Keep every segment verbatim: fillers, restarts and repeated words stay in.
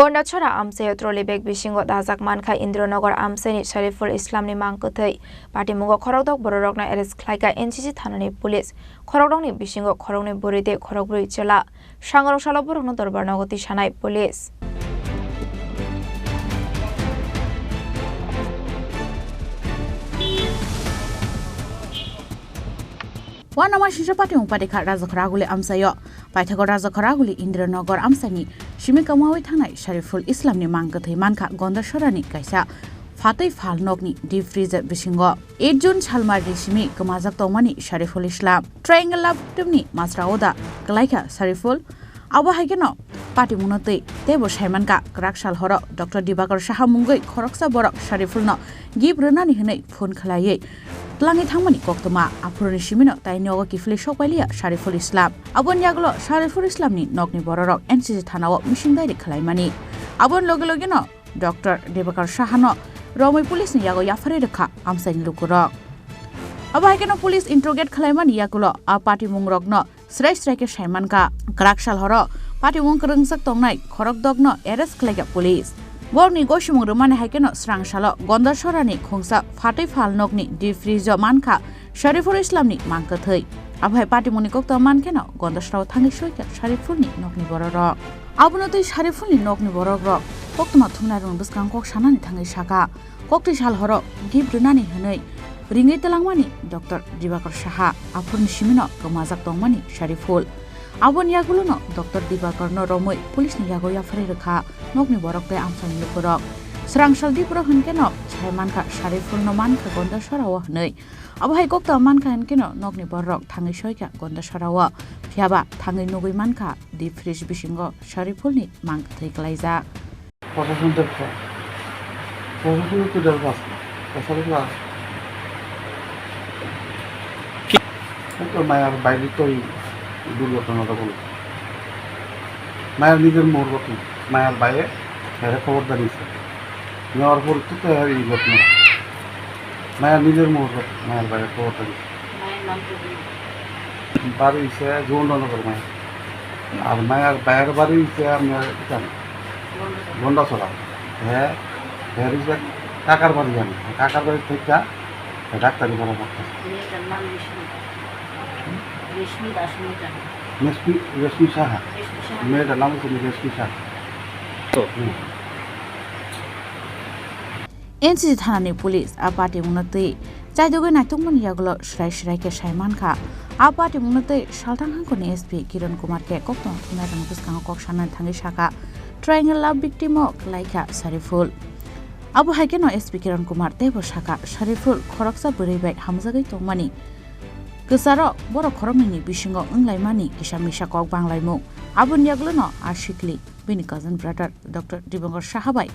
Gondachora amchaio trolley bag bisingo dajak mankha Indranagar amchaini Sariful Islamni mang kwthwi. Patimungo khorokdok bororokno arrest khlaikha N C C thanani police. Khorokdokni bisingo khoroknwi bwrwi tei khorokbrwi chwla. Sangrong salo borokno dorbar nogo tisanai police. Uanama singsa patimung patikha Rajakhoraguli amchaio. Paithago Rajakhoraguli Indranagar amchaini simi kwmaui thangnai Sariful Islamni mang kwthwi mankha Gondasorani kaisa phatwi phal nokni deep freezer bisingo. Eight June salmarni simi kwmajak tongmani Sariful Islam. Triangle Love teamni masra oda kwlaikha Sariful. Abo hai kheno patimungno twi teibo saimankha kwrak sal horo Doctor Dibakar Saha mungwi khoroksa borok Sarifulno gift rwnani hwnwi phone khwlaiwi twlangwi thangmani koktwma. Aphuruni simino tai nogo kiphilwi sok pailiya Sariful Islam. Aboni yagulo Sariful Islamni nokni bororok N C C thanao missing diary khwlaimani. Aboni loge logeno Doctor Dibakar Sahano romwi police ni yago yapharwi rwkha amchaini lukurok. Abo hai kheno police interrogate khwlaimani yagulo a patimungrokno srai srai khe saimankha. Kwrak sal horo patimung kwrwngjak tongnai khorokdokno arrest khlaikha police. Borokni gosimung rwmani hai kheno swrang salo Gondasorani khungsa phatwi phal nokni deep freeze o mankha Sariful Islamni mang kwthwi. Abo hai patimungni koktwma mankheno Gondasarao thangwi soikha Sarifulni nokni bororok. Abono twi Sarifulni nokni borokrok koktwma thumnairokni bwskango kok sanani thangwi sakha, koktwi sal horo gift rwnani hwnwi ringwi twlangmani Doctor Dibakar Saha, aphuruni simino kwmajak tongmani Sariful. Aboni yagulono Doctor Dibakarno romwi police ni yago yapharwi rwkha nokni borok tei amchaini lukurok. Swrang sal dipro hwnkhe no sai mankha Sarifulno mankha Gondasorao hwnwi. Abo hai koktwma mankha hwnkhe no nokni borok thangwi soikha Gondasorao. Phiyaba thangwi nugwi mankha deep freeze bisingo Sarifulni mang kwthwi kwlaijak. প্রশাসন দেখছে, প্রশাসনের তো দরকার আছে, তাছাড়া তো আর। এই তো মায়ার বাইরে তো এই দুর্ঘটনাটা বলল, মায়ার নিজের মোর ঘটনা, মায়ার বাইরে এরা খবরদার নিচ্ছে, নেওয়ার পর তো তো এই ঘটনা, মায়ার নিজের মোর ঘটনা, মায়ার বাইরে খবরদার নিচ্ছে। মায়ের নাম তো বলুন। বাড়ি হচ্ছে যৌননগর মায়া। আর মায়ার ভাইয়ের বাড়ি হচ্ছে আপনার এখানে, গন্ডাছড়া। গন্ডাছড়া। হ্যাঁ, হ্যাঁ, হচ্ছে কাকার বাড়ি জানি। কাকার বাড়ি থেকে ডাক্তারি পড়া করতেছে। মেয়েটার নাম রেশমি। রেশমি দাস মেয়েটার নাম। রেশমি, রেশমি সাহা। রেশমি সাহা। মেয়েটার নাম হচ্ছে রেশমি সাহা। তো। হুম। N C C thanani police a patimungno twi chaidogwi naitokmani yagulo srai srai khe sai mankha. A patimungno twi salthang hangkhorni S P Kiran Kumar khe koktwma thumnairokni bwskango kok sanani thangwi sakha, Triangle Love victim o kwlaikha Sariful. Abo hai kheno S P Kiran Kumar teibo sakha, Sariful khoroksa bwrwi bai hamjagwi tongmani kwcharo borok khoroknwini bisingo wnglaimani kisa misa kok banglaimung. Aboni yagulono a sikli bini cousin brother Doctor Dibankar Saha bai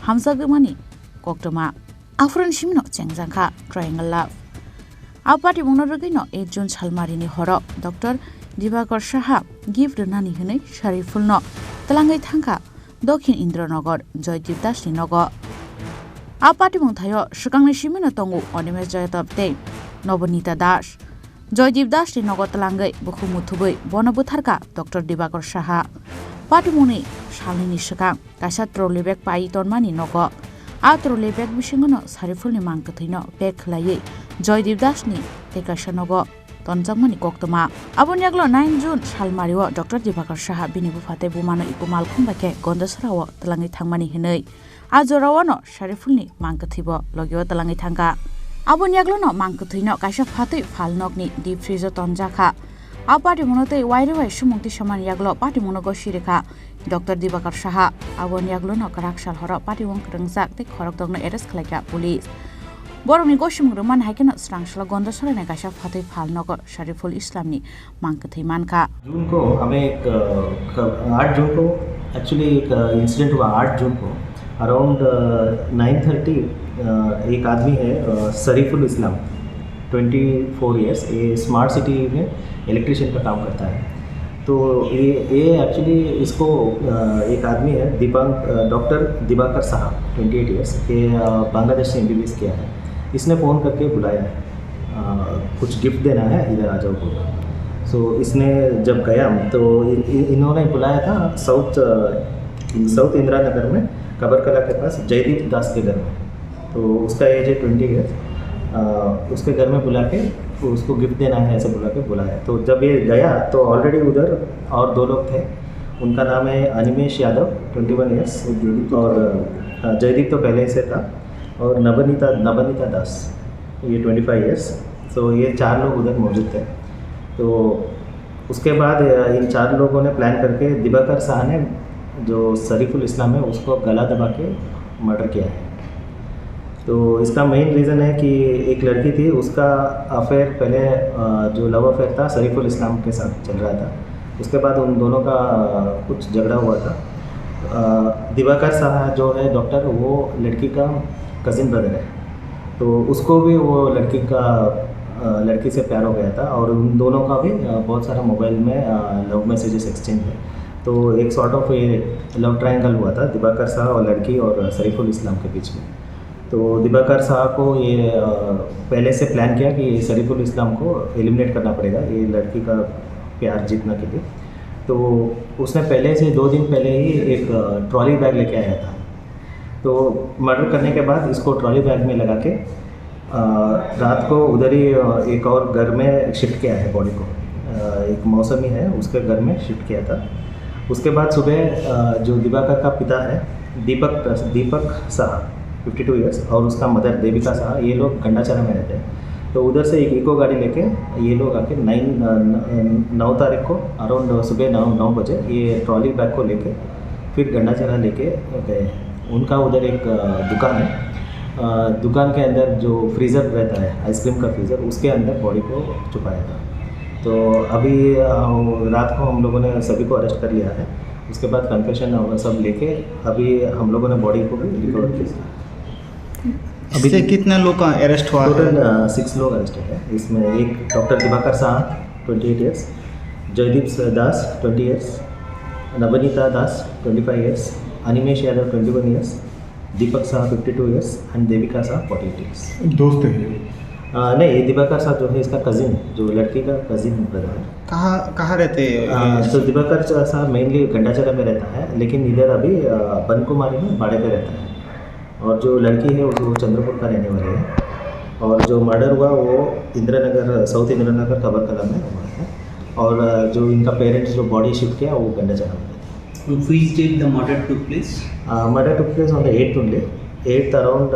hamjagmani koktwma. Aphuruni simino chengjak kha Triangle Love. A patimungno rwgwino eight June salmarini horo Doctor Dibakar Saha gift rwnani hwnwi Sarifulno twlangwi thangkha Dokhin Indranagar Joydeep Dasni nogo. A patimung thaio swkangni simino tongo Animesh Jayadab tei Nobonita Das. Joydeep Dasni nogo twlangwi bukhuk muthubwi bono bwtharkha Doctor Dibakar Saha. Patimungni salnwini swkang kaisa trolley bag pai tonmani nogo. A trolley bag bisingono Sarifulni mang kwthwino pack khwlaiwi Joydeep Dasni tei kaisa nogo tonjakmani koktwma. Aboni yagulo nine June salmario Doctor Dibakar Saha bini bupha tei bumano iko malkhung bai khe Gondasarao twlangwi thangmani hwnwi. A jorao no Sarifulni mang kwthwibo logio twlangwi thangkha. Aboni yagulono mang kwthwino kaisa phatwi phal nokni deep freeze o tonjakha. A patimungno tei wairwi bai sumung tisamani yagulo patimungno gosi rwkha Doctor Dibakar Saha. Aboni yagulono kwrak sal horo patimung kwrwngjak tei khorokdokno arrest khlaikha police. Borokni gosimung rwmani hai kheno swrang salo Gondasorani kaisa phatwi phal nogo Sariful Islamni mang kwthwi mankha. जून को हमें एक, अ, ख-, आठ जून को एक्चुअली एक, अ, इंसिडेंट हुआ। आठ जून को अराउंड, अ, नाइन थर्टी, अ, एक आदमी है, अ, सरीफुल इस्लाम, ट्वेंटी फ़ोर ईयर्स, ये स्मार्ट सिटी में इलेक्ट्रिशियन का काम करता है। तो ये, ये एक्चुअली इसको, अ, एक आदमी है, दीपंक-, अ, doctor Diwakar Saha, twenty eight years, ये, अ, बांग्लादेश से एमबीबीएस किया है। इसने फ़ोन करके बुलाया है, अ, कुछ गिफ्ट देना है, इधर आ जाओ बोला। सो इसने जब गया तो इन-, इन-, इन्होंने बुलाया था साउथ, अ, साउथ इंदिरा नगर में कबरकला के पास जयदीप दास के घर में। तो उसका एज है ट्वेंटी ईयर्स। उसके घर में बुला के उसको गिफ्ट देना है, ऐसे बुला के बुलाया। तो जब ये गया तो ऑलरेडी उधर और दो लोग थे। उनका नाम है अनिमेश यादव, ट्वेंटी वन ईयर्स, और जयदीप तो पहले से था, और नवनीता नवनीता दास, ये ट्वेंटी फ़ाइव ईयर्स। तो ये चार लोग उधर मौजूद थे। तो उसके बाद इन चार लोगों ने प्लान करके दिवाकर शाह ने जो शरीफुल इस्लाम है उसको गला दबा के मर्डर किया है। तो इसका मेन रीज़न है कि एक लड़की थी, उसका अफेयर पहले जो लव अफेयर था शरीफुल इस्लाम के साथ चल रहा था। उसके बाद उन दोनों का कुछ झगड़ा हुआ था। दिवाकर शाह जो है डॉक्टर, वो लड़की का कज़िन ब्रदर है। तो उसको भी वो लड़की का लड़की से प्यार हो गया था और उन दोनों का भी बहुत सारा मोबाइल में लव मैसेजेस एक्सचेंज है। तो एक सॉर्ट ऑफ ये लव ट्रायंगल हुआ था दिवाकर शाह और लड़की और शरीफुल इस्लाम के बीच में। तो दिवाकर शाह को ये पहले से प्लान किया कि शरीफुल इस्लाम को एलिमिनेट करना पड़ेगा, ये लड़की का प्यार जीतना के लिए। तो उसने पहले से दो दिन पहले ही एक ट्रॉली बैग लेके आया था। तो मर्डर करने के बाद इसको ट्रॉली बैग में लगा के रात को उधर ही एक और घर में शिफ्ट किया है बॉडी को। एक मौसमी है, उसके घर में शिफ्ट किया था। उसके बाद सुबह जो दिवाकर का पिता है दीपक दीपक शाह, फिफ्टी टू ईयर्स, और उसका मदर देविका शाह, ये लोग गंडाचरा में रहते हैं। तो उधर से एक इको गाड़ी लेके ये लोग आके नाइन नौ तारीख को अराउंड सुबह नौ नौ बजे ये ट्रॉली बैग को लेके फिर गंडाचरा लेके गए। उनका उधर एक दुकान है, दुकान के अंदर जो फ्रीज़र रहता है, आइसक्रीम का फ्रीज़र, उसके अंदर बॉडी को छुपाया था। तो अभी रात को हम लोगों ने सभी को अरेस्ट कर लिया है। उसके बाद कन्फेशन और सब लेके अभी हम लोगों ने बॉडी को भी रिकवर किया। अभी इससे कितना लोग का अरेस्ट हुआ है? टोटल सिक्स लोग अरेस्ट है। इसमें एक doctor Diwakar Shah, twenty eight years, Jaideep Das, twenty years, Navnita Das, twenty five years, Animesh Yadav, twenty one years, Deepak Shah, fifty two years, and Devika Shah, forty eight years. दोस्त है? नहीं, ये दिवाकर शाह जो है इसका कजिन, जो लड़की का कजिन ब्रदर है। कहाँ कहाँ रहते हैं? तो दिवाकर शाह मेनली गंडाचरा में रहता है, लेकिन इधर अभी बनकुमारी में भाड़े पे रहता है। और जो लड़की है वो चंद्रपुर का रहने वाली है। और जो मर्डर हुआ वो इंदिरा नगर, साउथ इंदिरा नगर कबरकला में हुआ है। और जो इनका पेरेंट्स जो बॉडी शिफ्ट किया वो गंडाचरा में। On which date the murder took place? Murder took place on the eighth only. Eighth around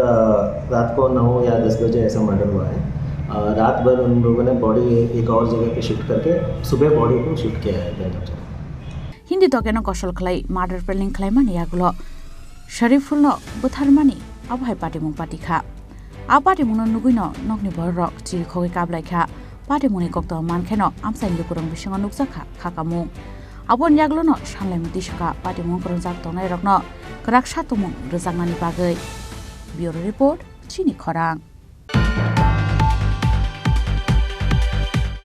रात को नौ या दस बजे ऐसा मर्डर हुआ है। रात भर उन लोगों ने बॉडी एक और जगह पे शिफ्ट करके सुबह बॉडी को शिफ्ट किया है गंडाचरा। Hindi tokeno kosol khlai murder planning khlaimani yagulo Sharifulno butharmani abo hai patimung patikha. A patimungno nugwino nokni bororok chirikhogwi kablaikha. Patimungni koktwma mankheno amchaini lukurok bisingo nukjakha khakamung. Aboni yagulono sanlaimung tisokha patimung kwrwngjak tongnairokno kwrak satongmung rwjaknani bagwi. Bureau Report, Chini Khorang.